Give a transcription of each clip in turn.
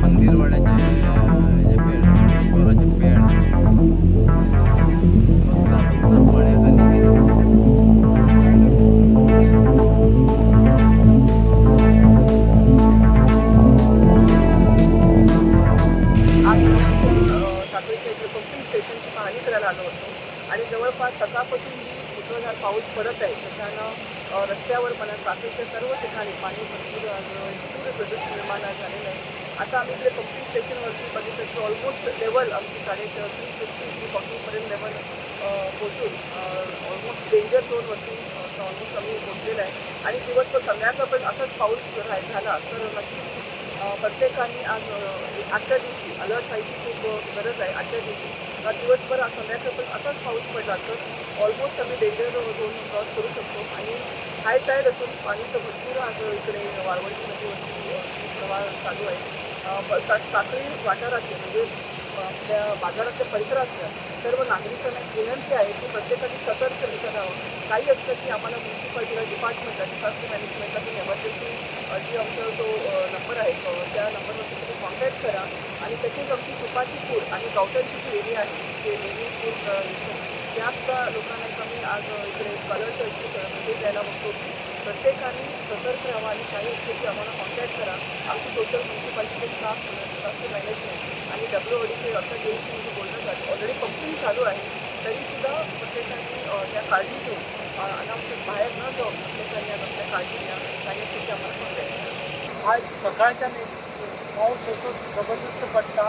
मंदिरवाड्याचे जे पेड ईश्वराचे पेड बघता बघता पाण्याखाली गेले. आम्ही साखळीच्या इकडे पंपिंग स्टेशनची पाहणी करायला आलो होतो आणि जवळपास सकाळपासून जी मुसळधार पाऊस पडत आहे त्याच्यानं रस्त्यावर मला साखळीच्या सर्व ठिकाणी पाणी भरपूर पूर निर्माण झालेलं आहे. आता आम्ही इकडे पंपिंग स्टेशनवरती बघितलं की ऑलमोस्ट लेवल आमची 350 340पर्यंत लेवल पोचून ऑलमोस्ट डेंजर झोनवरती ऑलमोस्ट आम्ही पोचलेलं आहे. आणि दिवसभर संध्याकाळपर्यंत असाच पाऊस झाला तर नक्कीच प्रत्येकाने आज आजच्या दिवशी अलर्ट व्हायची खूप गरज आहे. आजच्या दिवशी दिवसभर आज संध्याकाळपर्यंत असाच पाऊस पडला तर ऑलमोस्ट आम्ही डेंजर झोन क्रॉस करू शकतो. आणि हाय टाईड असून पाणीचं भरपूर आज इकडे वाळवंटी नदीवरती प्रवाह चालू आहे. साखळी वाठारातले म्हणजे आपल्या बाजारातल्या परिसरातल्या सर्व नागरिकांना एक विनंती आहे की प्रत्येकाने सतर्क राहावं. काही असलं की आम्हाला म्युनिसिपाल्टीला, डिपार्टमेंटला, डिझास्टर मॅनेजमेंटला तुम्ही एमर्जन्सी जी आमचा जो नंबर आहे त्या नंबरवरती तुम्ही कॉन्टॅक्ट करा. आणि तसेच आमची सुपाची पूर आणि गावठाणची जी एरिया आहे ते नेहमी पूर येतो त्यासुद्धा लोकांना एक आम्ही आज इकडे अलर्ट मेसेज द्यायला बघतो की प्रत्येकाने सतर्क राहावं आणि काही असले की आम्हाला कॉन्टॅक्ट करा. आमची टोटल म्युनिसिपाल्टीचे स्टाफ, डिझास्टर मॅनेजमेंट आणि डब्ल्यू ओ डीचे आता जेईशी म्हणजे बोलणं झालं, ऑलरेडी पंपिंग चालू आहे, तरीसुद्धा प्रत्येकाने त्या काळजी घेऊन अनावश्यक बाहेर न जाऊन प्रत्येकाने आज आपल्या काळजी घ्या. काही असेल की आम्हाला कॉन्टॅक्ट करा. आज सकाळच्यान एक पावस असो जबरदस्त पडटा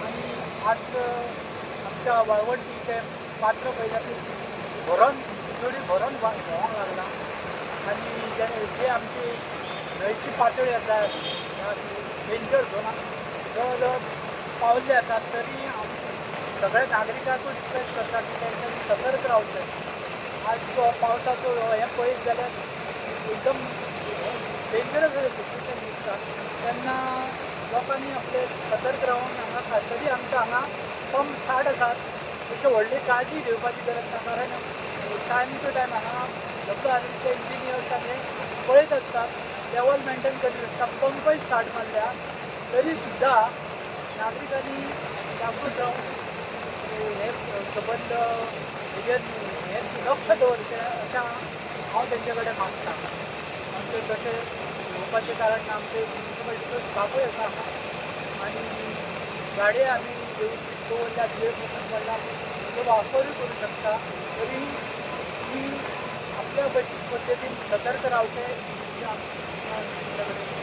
आनी आज आमच्या वाळवंटीचें पात्र पळयता ती भरून चडी भरून व्हांवंक लागला आनी जे जे आमची न्हंयची पातळी आसा डेंजर झोनाक जवळ जवळ पावल्ले आसा. तरी सगळ्या नागरिकांकूय रिक्वेस्ट करता की तेंच्यांनी सतर्क रावचें. आज जो पावसाचो हें पळयत जाल्यार एकदम डेंजरस सिच्युएशन दिसता. तेन्ना लोकांनी आपले सतर्क रावन हांगा तरी आमच्या हांगा पंप स्टार्ट आसात, अशी व्हडली काळजी घेवपाची गरज ना, कारण टायम टू टायम हांगा डब्ल्यू आर एमचे इंजिनियर्स आनी पळयत आसतात, लेवल मेंटेन करीत आसता. पंपय स्टार्ट मारल्या तरी सुद्दां नागरिकांनी जागृत रावन हे सबंद हेजेर हें लक्ष दवरचें अशें हांव तेंचे कडेन मागता. आमचें तशें उलोवपाचें कारण आमचें म्युनिसिपालिटीचो स्टाफूय आसा हांगा आनी गाडये आमी दवरल्या, वेळ पसून पडला तो वापरूय करूं शकता. तरी ती आपल्या पद्दतीन सतर्क रावचें ही आमच्या कडेन.